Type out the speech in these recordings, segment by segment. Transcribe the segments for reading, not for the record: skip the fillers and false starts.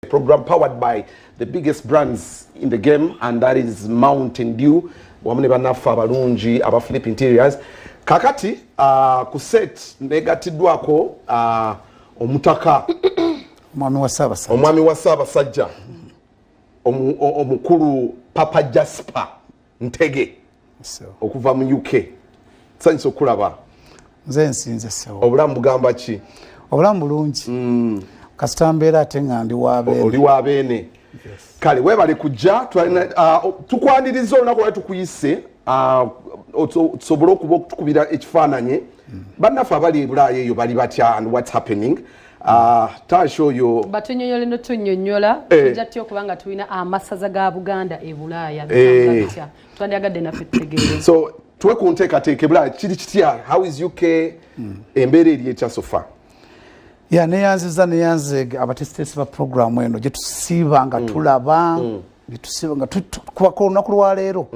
Program powered by the biggest brands in the game, and that is Mountain Dew, wamu ne bannaffe abalungi aba Flip Interiors. Kakati ku set negatiddwako omutaka Omwami wa Ssaabasajja. Omwami wa Ssaabasajja, omukulu Papa Jasper Ntege okuva mu UK. Sanyusa okulaba. Nze nsinze, ssebo. Obulamu bugamba ki? Obulamu bulungi, kasita mbeera ate nga ndi wabeene. Oli wa beene. Kale webale kujja. Tukwaniriza olunaku lwali tukuyise tusobole okuba okutukubira ekifaananyi bannaffe abali e Bulaaya eyo bali batya and what's happening. Taasha oyo Batunyonyole notunyonyola. Tujja tutya okuba nga tulina amasaza ga Buganda e Bulaaya? Bitambula bitya? Twandyagadde naffe tutegeere. So tuwe ku nteekateeka e Bulaaya, kiri kitya? How is UK? Embeera eri etya so far? Ya, neyanziza, neyanze abateesiteesi ba programu eno gye tusiiba nga tulaba, gye tusiiba nga kubako olunaku lwaleero.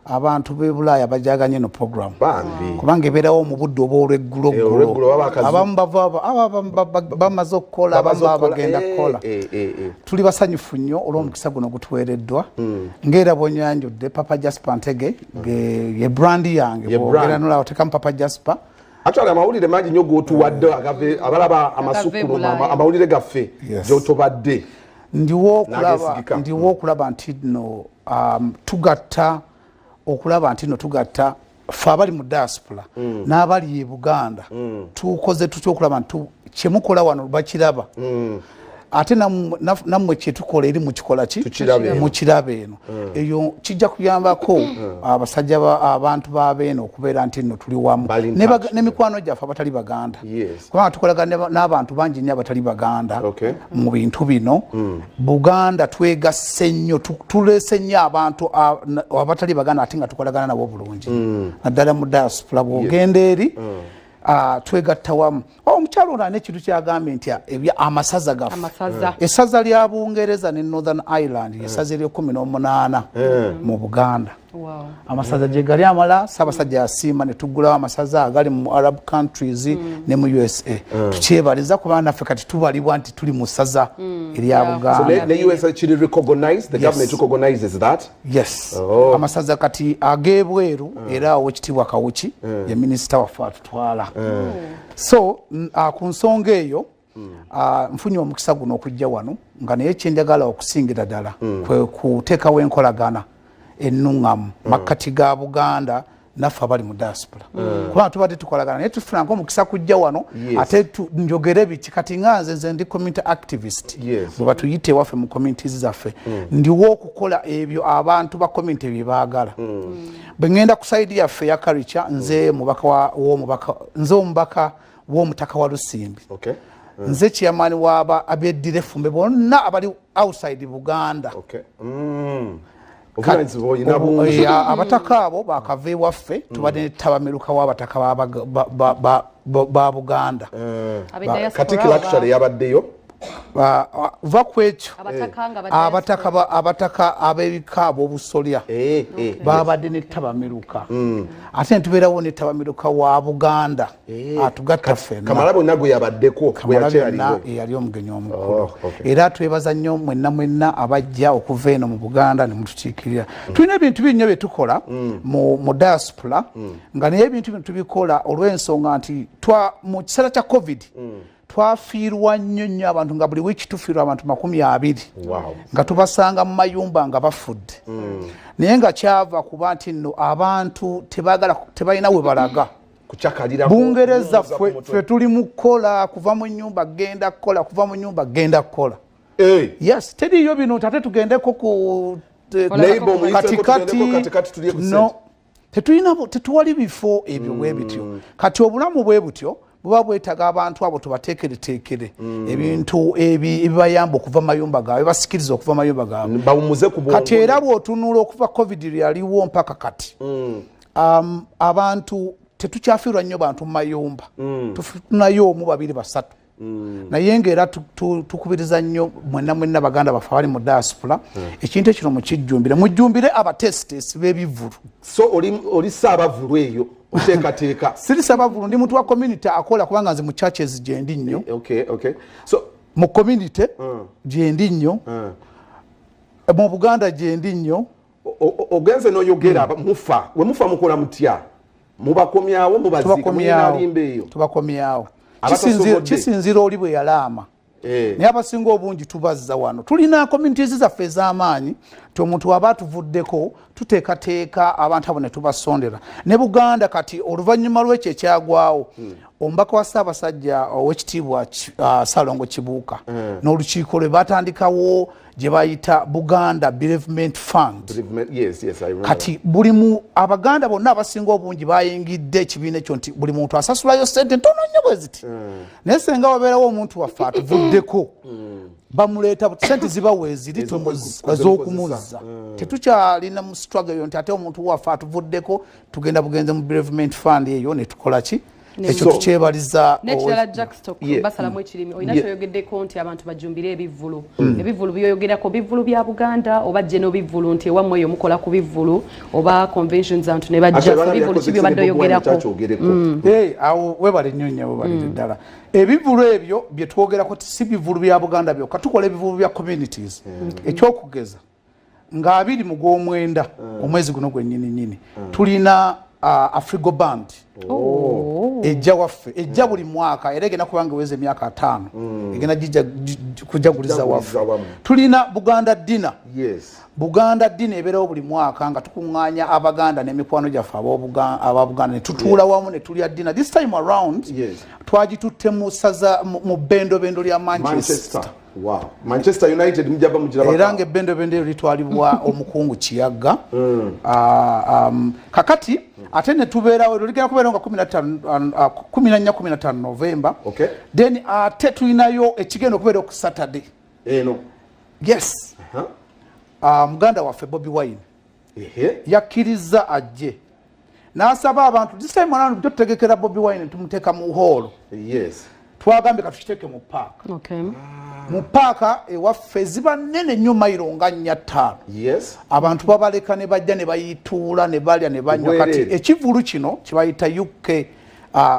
Abantu b'e Bulaaya bajaganye eno programu Bambi. kubanga ebeerawo mu budde oba olweggulo. Olweggulo baba Abamu bava abamu bamaze okukola, abamu Bamaze baba okukola. bagenda kukola. Tuli basanyufu nnyo olw'omukisa guno gutuweereddwa. Ng'era bwonyanjudde, Papa Jasper Ntege ye brand yange. Ye Bwogera brand. nolaba otekamu Papa Jasper. Actually, amawulire mangi nnyo g'otuwadde abalaba amasukkuluma Bulaaya. amawulire gaffe gy'otobadde Ndiwo okulaba N'ageesigika. Ndiwo okulaba nti nno tugatta, okulaba nti nno tugatta ffe abali mu diaspora n'abali e Buganda. Tukoze tutya okulaba nti kyemukola wano bakiraba, ate nammwe kyetukola eri mukikola ki? Tukirabe eno. Mukiraba eno. Eyo kijja kuyambako abasajja abantu babeeno okubeera nti nno tuli wamu Bali in touch. N'emikwano gyaffe abatali Baganda, kubanga tukolagana n'abantu bangi nnyo abatali Baganda mu bintu bino. Buganda twegasse nnyo, tuleese nnyo abantu abatali Baganda, ate nga tukolagana nabo bulungi, naddala mu diaspora. Bwogenda eri twegatta wamu. Oh, omukyalo ono alina ekintu kyagambye nti ebya amasaza gaffe. Amasaza. Essaza lya Bungereza ne Northern Ireland, essaza eryekumi n'omunaana mu Buganda. Amasaza gye gali amala, Ssaabasajja yasiima ne tuggulawo amasaza agali mu Arab countries ne mu USA. Tukyebaliza kubanga naffe kati tubalibwa nti tuli mu ssaza erya So Buganda. ne US actually recognize the Yes. government recognizes that. Yes. Oh. Amasaza kati ag'ebweru, era Owekitiibwa Kawuki ye minisita waffe atutwala. So ku nsonga eyo, nfunye omukisa guno okujja wano, nga naye kyenjagala okusingira ddala kwe kuteekawo enkolagana ennuŋŋamu makkati ga Buganda naffe abali mu diaspora, kubanga tubadde tukolagana naye tufunanga omukisa kujja wano ate njogere biki. Kati nga nze ndi community activist, bwe batuyita ewaffe mu communities zaffe, ndiwo okukola ebyo abantu ba community bye baagala. Bwe ŋŋenda ku side yaffe eya culture, nze mubaka w'omubaka, nze omubaka w'omutaka wa Lusimbi. Nze chairman w'aba abeddira effumbe bonna abali outside Buganda. Obuvunanyizibwa olina bungi. Abataka abo bakava ewaffe, tubadde ne ttabamiruka w'abataka ba Buganda. Abe diaspora Katikkiro actually yabaddeyo. Va ku ekyo. Abataka nga ba Abataka ab'ebika ab'obusolya babadde ne ttabamiruka, ate netubeerawo ne ttabamiruka wa Buganda atugatta ffenna. Kamala bonna gwe yabaddeko gwe Kamala byonna yakyaliwo. Eyali omugenyi omukulu. Oh, okay. Era twebaza nnyo mwenna mwenna abajja okuva eno mu Buganda ne mutukiikirira. Tulina ebintu bingi nnyo bye tukola mu diaspora, nga naye ebintu bino tubikola olw'ensonga nti mu kiseera kya COVID twafiirwa nnyo nnyo abantu, nga buli wiiki tufiirwa abantu 20 nga tubasanga mu mayumba nga bafudde. Naye nga kyava kuba nti nno abantu tebaagala, tebalina we balaga. Kucyakalirako. Bungereza Kuwummuza ku mutwe. ffe tuli mu kukola, kuva mu nyumba genda kukola, kuva mu nyumba genda kukola. Yes, teriyo bino nti ate tugendeko ku Neighbor omuyiteko. Katikati. Tugendeko katikati tulye ku No, ssente. tetulina tetuwali bifo ebyo bwe bityo. Kati obulamu bwe butyo buba bwetaaga abantu abo tubateekereteekere ebintu ebibayamba okuva mu mayumba gaabwe, basikiriza okuva mu mayumba gaabwe. Bawummuze ku bwongo. Kati era bw'otunula okuva COVID lyaliwo mpaka kati, abantu tetukyafiirwa nnyo bantu mu mayumba. Tufunayo omu, babiri, basatu, naye ngaera tukubiriza nnyo mwenna mwenna baganda baffe abali mu diaspora, ekintu ekino mukijjumbire, mujjumbire abateesiteesi b'ebivvulu. So oli saabavulu eyo oteekateeka? Siri saabavulu, ndi muntu wa community akola, kubanga nze mu churches gyendi nnyo. Okay. So Mu community gyendi nnyo, mu Buganda gyendi nnyo. Ogenze n'oyogera, mufa, we mufa mukola mutya? Mubakomyawo, mubaziika, mulina eyo? Tubakomyawo. Kisinziira oli bwe yalaama. Naye abasinga obungi tubazza wano. Tulina communities zaffe ez'amaanyi nti omuntu waba atuvuddeko, tuteekateeka abantu abo ne tubasondera ne Buganda. Kati oluvannyuma lw'ekyo ekyagwawo, omubaka wa Ssaabasajja owekitiibwa Ssalongo Kibuuka n'olukiiko lwe batandikawo gye bayita Buganda Bereavement Fund. Yes, I remember. Kati buli mu Abaganda bonna abasinga obungi bayingidde ekibiina ekyo, nti buli muntu asasulayo sente ntono nnyo bwe ziti. Naye senga wabeerawo omuntu waffe atuvuddeko, bamuleeta, sente ziba weeziri ez'okumuzza. Tetukyalina mu struggle eyo nti ate omuntu waffe atuvuddeko, tugenda bugenze mu bereavement fund eyo ne tukola ki ekyo. Tukyebaliza. Nekirala, Jackstock, basalamu ekirimi olina kyoyogeddeko nti abantu bajumbire ebivvulu. Ebivvulu byoyogerako bivvulu bya Buganda oba jeno bivvulu, nti ewammwe eyo mukola ku bivvulu oba conventions, abantu ne bajja? Ate Bivvulu ki byobadde oyogerako? Kyakyogereko. Hey, awo webale nnyo nnyo, webalire ddala. Ebivvulu ebyo bye twogerako si bivvulu bya Buganda byokka, tukola ebivvulu bya communities. Ekyokugeza, nga 20 mu gw'omwenda, omwezi guno gwennyini nnyini, tulina Afrigo Band ejja waffe, ejja buli mwaka, era egenda kubanga eweza emyaka 50, egenda kujaguliza waffe. Wamu. Tulina Buganda Dinner. Buganda Dinner ebeerawo buli mwaka nga tukuŋŋaanya Abaganda n'emikwano gyaffe aba Buganda ne tutuula wamu ne tulya dinner. This time around twagitutte mu saza mu bendobendo lya Manchester. Manchester. Wow. Manchester United mujaba mugiraba. Era nga ebbendobendo eryo litwalibwa omukungu Kiyaga. Kakati ate ne tubeerawo, eryo ligenda kubeerawo nga 15, 14, 15 November. Then ate tulinayo ekigenda okubeerawo ku Saturday. Eno. Yes. Muganda waffe Bobi Wine yakkiriza ajje n'asaba abantu. This time around tutegekera Bobi Wine, tumuteeka mu hall. Twagambye katukiteeke mu paaka. Mu paaka ewaffe ziba nnene nnyo, mayiro nga 4, 5. Abantu babaleka ne bajja ne bayituula ne balya ne banywa. Kati Bwereere. ekivulu kino kibayita UK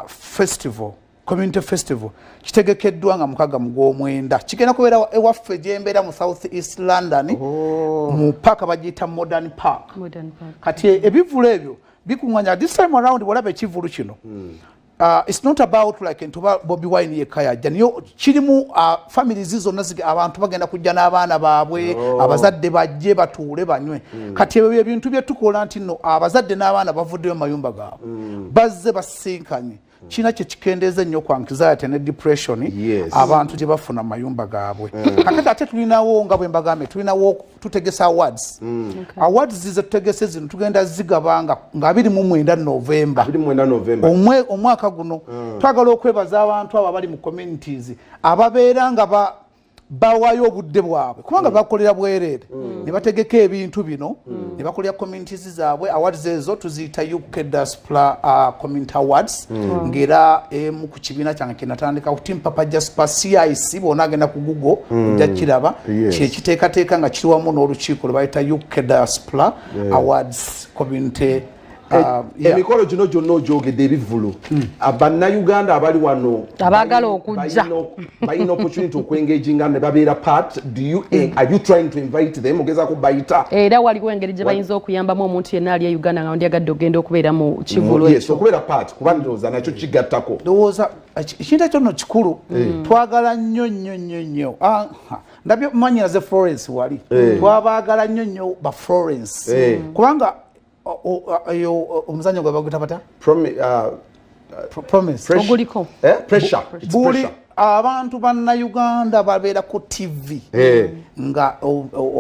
Festival, Community Festival, kitegekeddwa nga 6 mu gw'omwenda. Kigenda kubeera ewaffe gyembeera mu South East London, mu paaka bagiyita Modern Park. Modern Park. Kati ebivulu ebyo bikuŋŋanya. This time around bwolaba ekivulu kino, it's not about like ntuba Bobi Wine yekka yajja, niyo kirimu families zonna, abantu bagenda kujja n'abaana baabwe. Abazadde bajje batuule banywe. Kati ebyo byebintu bye tukola nti nno abazadde n'abaana bavuddeyo mu mayumba gaabwe, bazze basinkanye. Kina kye kikendeeza ennyo ku anxiety ne depression abantu gye bafuna mu mayumba gaabwe. Kakati ate tulinawo, nga bwe mbagambye, tulinawo tutegesa awards. Awards ze tutegese zino tugenda zigaba nga 29 November. 29 November. Omwaka guno twagala okwebaza abantu abo abali mu communities ababeera nga bawaayo obudde bwabwe, kubanga bakolera bwereere ne bategeka ebintu bino ne bakolera communities zaabwe. Awards ezo tuziyita UK Diaspora Community Awards, ng'era emu ku kibiina kyange kyenatandika, Team Papa Jasper CIC. Bwona agenda ku Google ojja kiraba. Kyekiteekateeka nga kiri wamu n'olukiiko lwe bayita UK Diaspora Awards Community, yeah. Emikolo gino gyonna ogyogedde, ebivvulu, Bannayuganda abali wano abaagala okujja. Balina opportunity okwengaginga ne babeera part. Do you, are you trying to invite them? Ogezaako bayita? Era waliwo engeri gye bayinza okuyambamu omuntu yenna ali e Uganda nga wandyagadde ogenda okubeera mu kivulu ekyo? Okubeera part, kuba ndowooza nakyo kigattako. Ndowooza ekintu ekyo nno kikulu. Twagala nnyo nnyo nnyo nnyo. Ndabye manyiraze Florence wali. Twabaagala nnyo nnyo ba Florence, kubanga eyo omuzannyo gwe baguyita bata Promise. Oguliko. Eh? Pressure. It's Buli pressure. abantu Bannayuganda babeera ku TV nga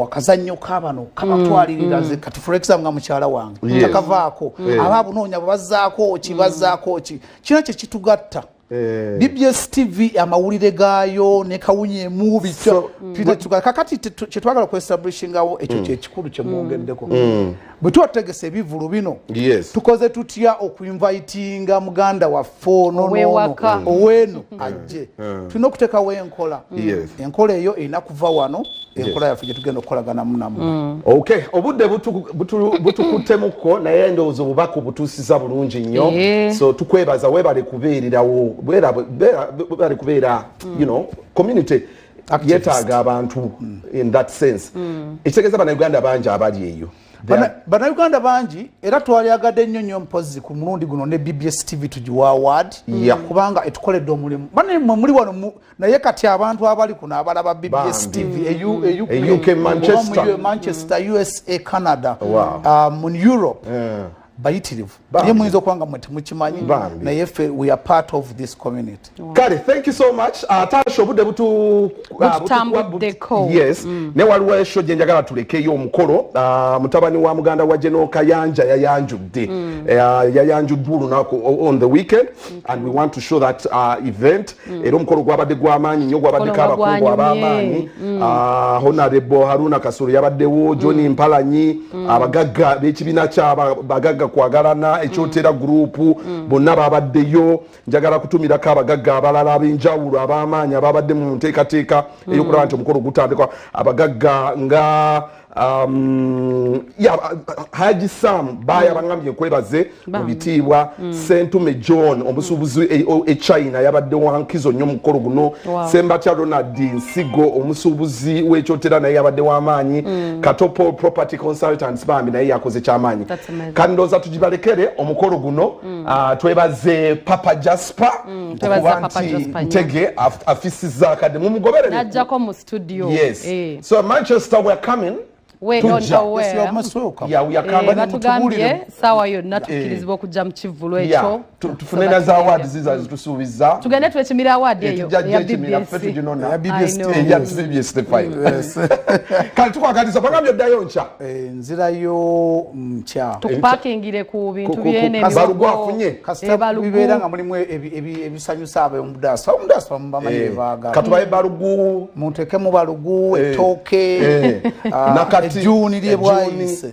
akazannyo kabano kabatwalirira. Ze kati for example nga mukyala wange takavaako, aba bunoonya bwebazzaako ki, bazzaako ki, kina kye kitugatta. BBS TV amawulire gaayo ne kawunya emubi. Kakati kyetwagala okuestablishingawo, ekyo kyekikulu kyemwongeddeko, bwe tuba tutegesa ebivulu bino, tukoze tutya okuinvitinga muganda waffe ono Ow'ewaka. n'ono oweeno ajje? Tulina okuteekawo enkola. Enkola eyo erina kuva wano, enkola yaffe gye tugenda okukolaganamu nammwe. Okay, obudde butukuttemuko, naye ndowooza obubaka obutuusiza bulungi nnyo. So tukwebaza, weebale kubeererawo, webale kubeera, community. Yetaaga abantu in that sense. Ekitegeeza Bannayuganda bangi abali eyo. Bannayuganda bangi, era twalyagadde nnyo nnyo mpozzi ku mulundi guno ne BBS TV tugiwa award, kubanga etukoledde omulimu. Banne muli wano, naye kati abantu abali kuno abalaba BBS TV e UK, Manchester, Manchester, USA, Canada, mu Europe, bayitirivu. Naye muyinza okuba nga mwe temukimanyi, naye ffe we are part of this community. Kale, thank you so much. Tasha, obudde bututambuddeko. Yes, naye waliwo esho gye njagala tulekeyo omukolo. Mutabani wa muganda wa General Kayanja yayanjudde, yayanjuddwa olunaku on the weekend, and we want to show that event. Era omukolo gwabadde gw'amaanyi nnyo, gwabaddeko abakungu ab'amaanyi. Honorable Haruna Kasolo yabaddewo, John Mpalanyi, abagagga b'ekibiina ky'abagagga Kwagalana, Ekyotera Group, bonna babaddeyo. Njagala kutumirako abagagga abalala ab'enjawulo ab'amaanyi ababadde mu nteekateeka ey'okulaba nti omukolo gutandikwa, abagagga nga Haji Sam Baya, bangambye nkwebaze mu bitiibwa. Sentume John, omusuubuzi e China, yabadde wankizo nnyo mukolo guno. Sembatya Ronald Nsigo, omusuubuzi w'Ekyotera, naye yabadde w'amaanyi. Katopo Property Consultants bambi naye yakoze kyamaanyi. Kandi ndowooza tugibalekere omukolo guno. Twebaze Papa Jasper okuba nti Ntege afisiza akadde, mumugoberere. Najjako mu studio. Yes. So Manchester, we are coming. Batugambye saawa yonna tukkirizibwa okujja mu kivvulu ekyo. Tufune na za award ziza zitusuubiza. Tugende twekimira award eyo. Ya BBS, ya BBS 5. Kale, tukwagaliza. Bagambye oddayo nkya. Nzirayo nkya. Tukupakingire ku bintu byene. Balugu afunye. Kasita bibeera nga mulimu ebisanyusa ab'omudaasa, omudaasa bamanyi bebaagala. Katubaye balugu. Muntekemu balugu, ettooke, ejjuuni lyebwayise.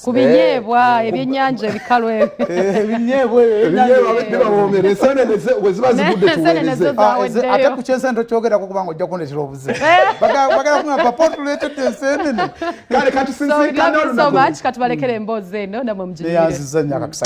Ku binyeebwa, ebyennyanja ebikalu. Ebinyeebwa. Bibawomera ensenene we ziba zigudde tuweereze. Ate ku kyensenene tokyogerako kubanga ojja kundetera obuzibu. Bagala kuŋa papa otuleetedde ensenene. Kale, katusinsinkane olunaku. Katubalekere emboozi eno namwe. Neyanziza nnyo akakisa.